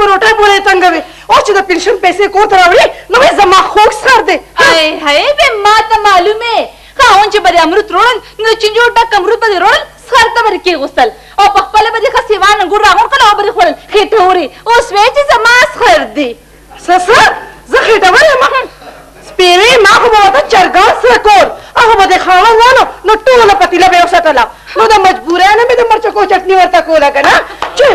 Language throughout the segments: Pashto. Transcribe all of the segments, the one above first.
روټۍ پورې تنګه وي. اوس چې د پنشن پیسې کور ته راوړي نو وایي زما خوږ سخر دی. ای های بې ما ته معلومې، خاوند چې به دې امرود روړل نو د چینجو ډک امرود به دې روړل، سخر ته به دې کېغوستل او په خپله به دې ښه سیوان انګور راغونډ کړل او به دې خوړل. خېټورې اوس وایي چې زما سخر دی. څه څه؟ زه خېټور یم؟ سپېرې ما خو به ورته چرګان سره کول، هغه به دې خاوند وانو نو ټوله پتیله به یې وساتله، نو د مجبورۍ نه مې د مرچکو چټني ورته کوله که نه چې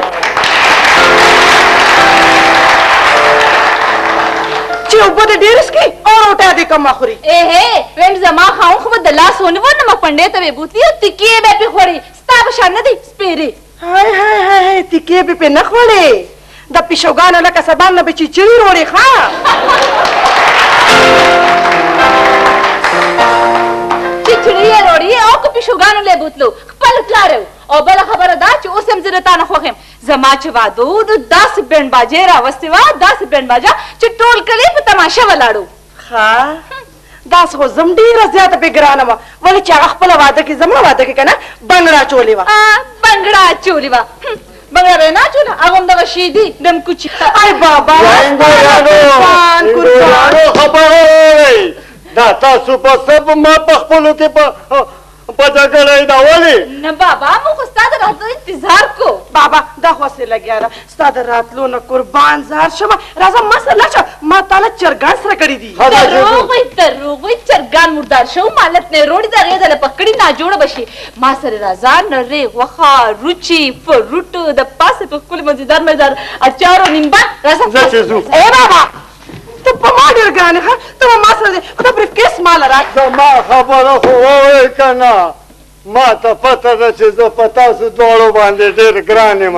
چې اوبه دې ډېرې څکي او روټۍ دې کمه خوري. اهې ویم زما خاوند خو به د لاس ونیو نو پنډې ته به یې بوتلي او تکیې به یې پرې خوړې، ستا په شان نه دی سپېرې. های های های های، تکیې به پرې نه خوړې، د پیشوګانو لکه سبان نه به چیچړي روړې. ښه چیچړي یې روړي او که پیشوګانو له یې بوتلو، خپل پلار یې. او بله خبره دا چې اوس هم زه له تا نه خوښ یم. زما چې واده و نو داسې بینډ باجه یې راوستې وه، داسې بینډ باجه چې ټول کلی په تماشه ولاړو. ښه داسې خو زه هم ډېره زیاته پرې ګرانه وه، ولې چې هغه خپله واده کې زما واده کې که نه بنګړه اچولې وه. بنګړه اچولې وه، بنګړه به یې نه اچوله، هغه هم دغه شیدې دمکوچي. ای بابا انګوریانو خبره ووایئ، دا تاسو په څه ما په خپلو کې په جګړه یې دا ولې؟ نه بابا، موږ خو ستا د راتلو انتظار کو. بابا دا خو هسې لګیا ده، ستا د راتلو نه قربان ځار شمه. راځه ما سره لاړ شه، ما تا له چرګان سره کړي دي. دروغ وایي، دروغ وایي، چرګان مردار شو، مالت نه یې روړي د هغې ځله پخ کړي ناجوړه به شي. ما سره راځه، نرۍ غوښه، روچي، فروټ، د پاسه په ښکلي مزیدار مزیدار اچار او نیمبه. راځه. ځه چې ځو. ای بابا ته په ما ډېر ګران یې، ښه ته به ما سره ځې، خو دا بریف کیس ما له راکړه. زما خبره خو واورئ که نه، ما ته پته ده چې زه په تاسو دواړو باندې ډېر ګران یم،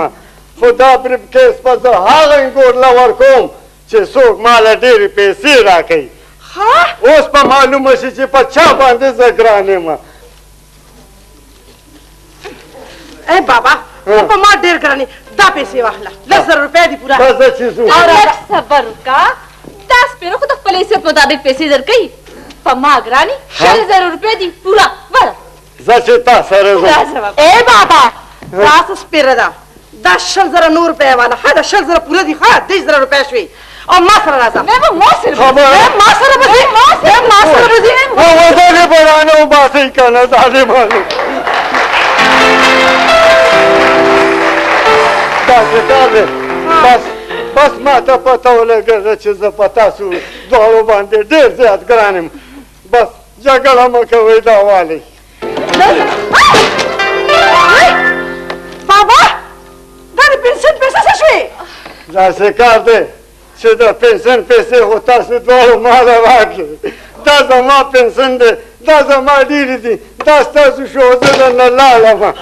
خو دا بریف کیس به زه هغه انګور له ورکوم چې څوک ما له ډېرې پیسې راکوي. ښه اوس به معلومه شي چې په چا باندې زه ګران یم. ای بابا ته په ما ډېر ګران یې، دا پیسې واخله، 10,000 روپۍ دي پوره. ښه زه چې ځو. لږ صبر وکړه، دا سپېره خو د خپل حیثیت مطابق پیسې درکوي، په ما ګرانې 20,000 روپۍ دي پوره. وله زه چې تا سره ځم. راځه بابا. ای بابا دا څه سپېره ده، دا 20,000 نور روپۍ واله. ښه دا 20,000 پوره دي، ښه 30,000 روپۍ شوې، او ما سره راځه. نه به ما سره به خبره. ما سره به ځې، ما سره به ځې. دا دې به رانه وباسئ که نه دا دې معلوم داسې کار دی. بس بس ما ته پته ولګېده چې زه په تاسو دواړو باندې ډېر زیات ګران یم. بس جګړه مه کوئ، دا والئ. بابا دا د پنسن پیسې څه شوې؟ داسې کار دی چې د پنسن پیسې خو تاسو دواړو ما له راکړې، دا زما پنسن دی، دا زما ډېرې دي، دا ستاسو شو، زه درنه لاړم.